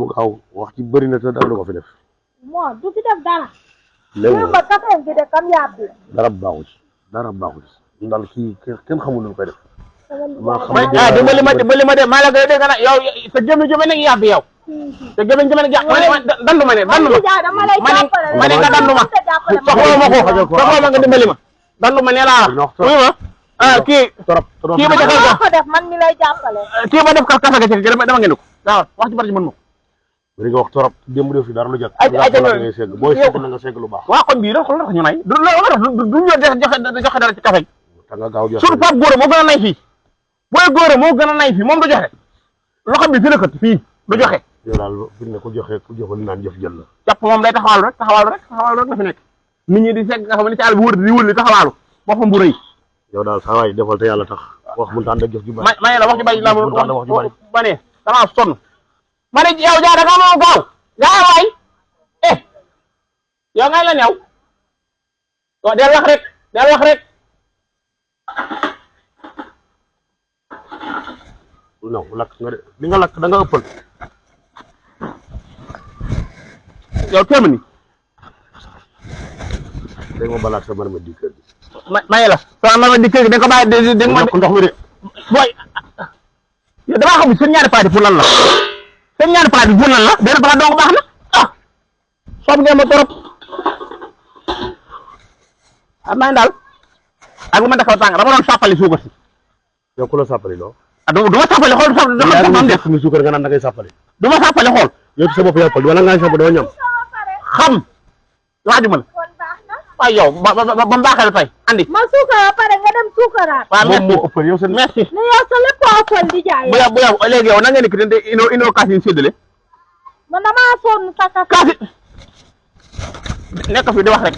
mu gaaw wax ci bëri na te dara du ko fi def. moo du fi def dara. léegi ma café gi de kam yàbbi. dara baaxu ci dara baaxu ci ndax kii kenn xamul lu koy def. dimbali ma de maa la koy dégg nag yow sa jëmi nag yàbbi yow. te gëmeñ nag dandu ma ne dandu ma ne nga dandu ma soxla ma ko soxla ma nga dimbali ma dandu ma ne laa wax kii ba joxe ko def man mi lay jàppale. kii ba def ka kafe ga ci dama ngeen ko waaw wax ci bari ci mën ma bari nga wax torop démb def fi dara lu jot ngay segg booy segg na nga segg lu baax waa kon bii da xool tax ñu nay du ñu joxe dara ci kafe gi ta nga gaaw joxe sur Pape Gora moo gën a nay fii booy Gora moo gën a nay fii moom du joxe loxo bi fi la kat fii du joxe yow daal fi ne ku joxul naan jëf jël la jàpp moom day taxawaalu rek la fi nekk nit ñi di segg nga xam ne ci àll bi wër di wër li taxawaalu boppam bu rëy yow daal saa waay defal te yàlla tax wax mu tànn ak jëf ju bari ma la wax ju bari la ma ne dama sonn ma ne yow jaa da nga moo gaaw gaa waay yow ngay la new del wax rek non lakk nga de li nga lakk da nga ëppal yow téema ni dégg ma balaat sa marma di kër gi maye la sa marma di kër gi da nga ko bàyyi dégg ma ndox mi de booy yow damaa xamul seen ñaari palaat yi pour lan la seen ñaari palaat yi pour lan la benn palaat dong baax na soob ngeen ma torop maa ngi daal ak bu ma defal tàng dama doon sàppali suukar si yow ku la sàppali loo du ma sàppali xool am def mi suukar nga naan da ngay sàppali du ma sàppali xool yow ci sa bopp yàppal wala nga sàpp doo ñam xam laajuma la waaye yow ba mu baaxee la tey andi ma suukar ba pare nga dem suukaraat. waaw moom moo ëppal yow seen merci ne yow sa lépp a ëppal di jaay. bu yow léegi yow na ngeen di kii inoo kaas yi séddale man damaa sonn sa kaas yi nekk fi di wax rek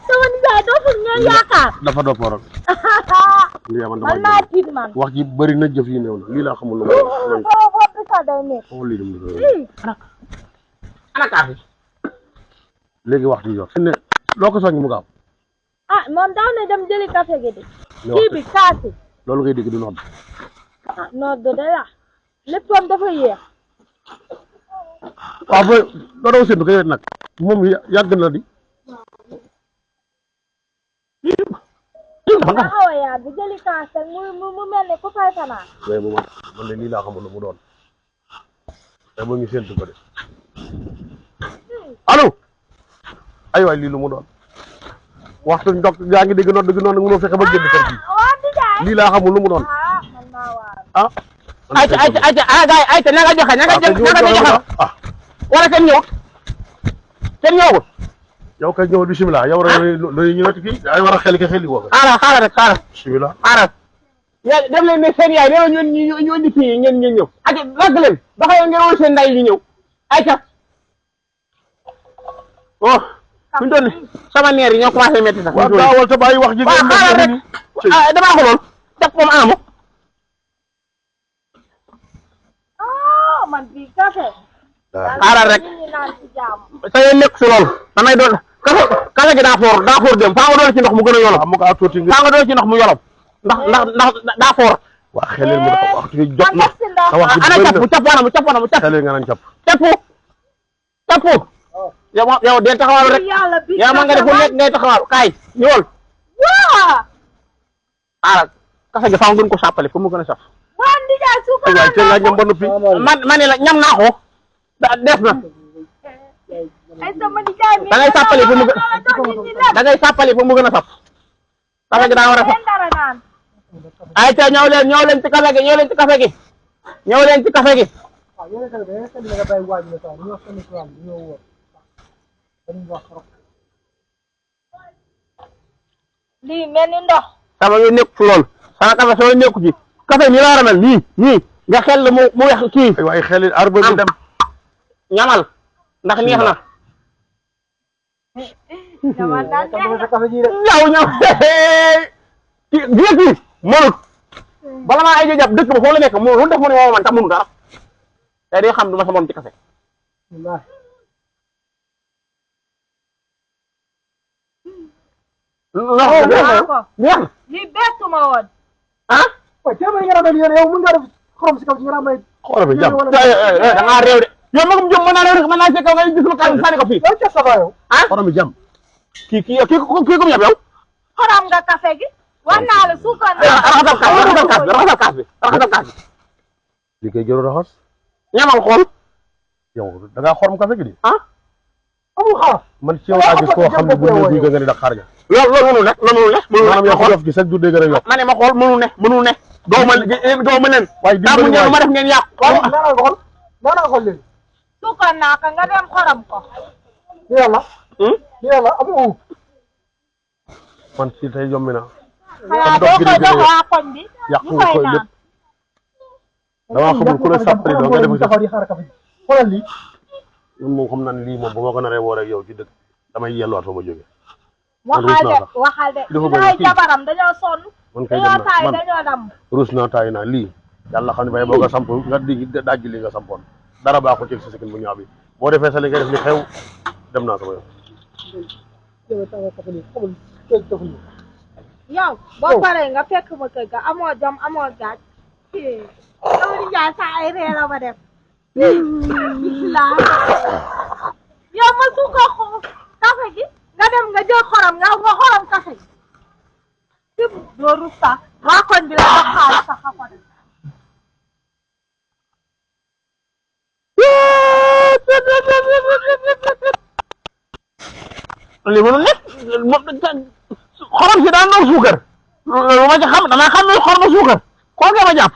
sama nijaay dootul ngeen yaakaar. dafa doppooroon man naa tiit man. wax ji bëri na jëf yi néew na lii laa xamul lu ana kaas yi léegi waxtu yi yor ne loo ko soññ mu gaaw ah moom daaw ne dem jëli café gi de kii bi kaasi loolu ngay dégg du nodd ah nodd de la léppam dafa yéex waaw ba doo daw séntu ko yowet nag moom yàgg na di ba nga xaw a yàgg jëli kaas rek mu mel ne ku fay fanaan waaye mu man de lii laa xamul lu mu doon te mu ngi séntu ko de allo ay waay lii lu mu doon waxtu ndok yaa ngi dégg noonu mënoo fexe ba génn kër gi lii laa xamul lu mu doon ah ayca na nga joxe wala kenn ñëwul yow kay ñëwul bisimilah yow rek loolu ñu nekk fii ay war a xel ke xel woo xaaral rek bisimilah xaaral yaa dem leen ne seen yaay nee na ñu indi fii ngeen ñëw ayca rag leen ba xëy ngeen wol seen nday ñu ñëw ayca fi mu toll nii sama neer yi ñoo commencé métti sax. waaw daawal te bàyyi wax ji. waaw xaaral rek damaa ko lool teg moom amu. man bii café. xaaral rek sa yoon nekk si loolu damay doon café gi daa foor dem faa nga doon ci ndox mu gën a yolom. mu ko tuuti faa nga doon ci ndox mu yolom ndax daa foor. waa xelel mu dafa waxtu bi jot na. sa wax ji ana capp mu capp xelel nga naan capp. capp yow del taxawal rek yow ma nga def fu nekk ngay taxawal kaay ñëwal. waaw. xaaral café gi faa nga gën ko sàppale pour mu gën a saf. waa Ndiaye suukar waaye teel ngaa ñam ba noppi. ma ne la ñam naa ko des na. da ngay sàppale pour mu gën da ngay sàppale pour mu gën a saf. café gi daa war a saf. ay ca ñëw leen ci café gi ñëw leen ci café gi ñëw leen ci café gi. lii mel ni ndox. sama yu nekk ci lool sama café soo nekku ci café nii la war a mel nii nga xel mu wex kii. waaye xel it arbre bi dem. ñamal ndax neex na. ñamal daal ñaw kii mënut bala maa ay jëjëf dëkk ba foofu la nekk mu lu def mu ne woo man tam mënu dara tey day xam du ma sa moom ci café. neex lii bettu ma woon. ah. waaw jéem a nga rafetlu yow mën ngaa def xorom si kaw si nga rafetlu xoolal bi jàmm da ngaa réew de yow magum jëm mën naa réew rek mën naa fekk nga gis ma kaas sànni ko fii yow ca saba yow ah xoolal bi jàmm kii ko yab yow xorom nga café gi war naa la suukar raxasal kaas bi li koy jëru raxas ñamal xool yow da ngaa xorom café gi di ah amul xaar man ci yow laa gis koo xam ne bu ñu duy nga ne da xaar nga loolu mënul ne maanaam yow xool gi chaque jour day gën a yokk ma ne ma xool mënul ne doo ma leen waaye daa mu ñëw ma def ngeen yàq waaye naa xool léegi suukar naa ko nga dem xorom ko ni yàlla amul man ci tey yombi na xanaa doo ko jox waa koñ bi yàq ñu nga koy koy naan lépp damaa xamul ku la sàppali doo nga def taxaw di xaar café xoolal lii ñun moom xam naa ne lii moom bu ma ko naree woo rek yow ci dëkk damay yelluwaat fa ma jógee waxal de dinaay jabaram dañoo sonn man kay dañoo taay man dañoo dam ruus naa taay naa lii yàlla xam ne bay boo nga samp nga di dajji li nga sampoon dara baaxul ci sa sikkin bu ñaaw bi boo defee sa li ngay def li xew dem naa sama yoon yow boo paree nga fekk ma kër ga amoo jom amoo gaaj dama di jaay sa ay ree la ma def bismillah yow ma suuka café gi nga dem nga jël xorom nga xorom café gi si doo rusta waa koñ bi la dox xaalis sax a ko def li mënul nekk xorom si daan doon suukar lu ma ci xam damaa xam ne xorom suukar koo nga ma jàpp